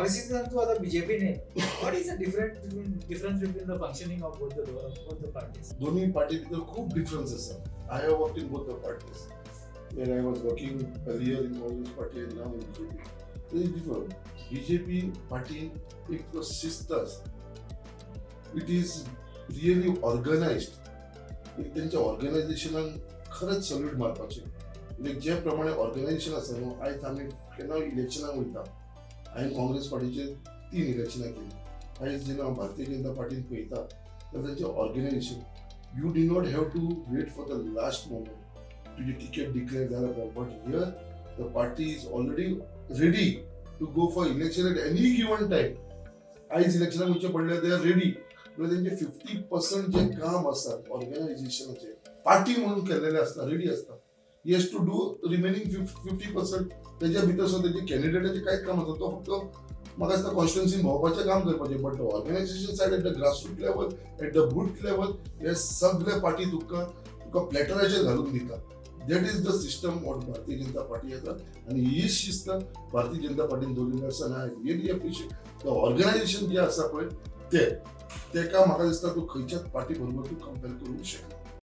काँग्रेसींतल्यान तूं आतां बीजेपीन येयलो. What is the difference between the functioning of both the parties? दोन्ही पार्टी भितर खूब डिफरन्स आसा. I have work in both the parties. When I was working earlier in Congress party and now in BJP, there is different. BJP party एक तुका शिस्त आसता. It is really organized. एक तेंच्या ऑर्गनायझेशनान खरेंच सल्यूट मारपाचें. म्हणजे जे प्रमाणे ऑर्गनायझेशन आसा न्हू, आयज आमी केन्ना इलेक्शनाक वयता, हांवें काँग्रेस पार्टीचेर तीन इलेक्शनां केली. आयज जेन्ना हांव भारतीय जनता पार्टीन पळयता जाल्यार तेंचें organisation, you do not have to wait for the last moment. तुजी टिकेट डिक्लेअर जाल्या, but here the party is already ready to go for election at any given time. आयज इलेक्शनाक वयचें पडल्यार they are ready. म्हणल्यार तेंचे 50% जे काम आसा ऑर्गनायझेशनाचें, party म्हणून केल्लेलें आसता, रेडी आसता. He has to do remaining 50%. तेज्या भितर सुद्दां तेजे कॅन्डिडेटाचें कांयच काम आसना. तो फक्त म्हाका दिसता कॉन्स्टिट्युन्सीन भोंवपाचें काम करपाचें, but organization side, at the grassroot level, at the booth level, हे सगळे पार्टी तुका प्लॅटराचेर घालून दिता. That is the system what Bharatiya Janata party आसा आनी ही शिस्त भारतीय जनता पार्टीन दवरिल्ली आसा. आनी I really appreciate the organization जे आसा पळय, ते तेका म्हाका दिसता तूं खंयच्याच पार्टी बरोबर तूं कंपेर करूंक शकना.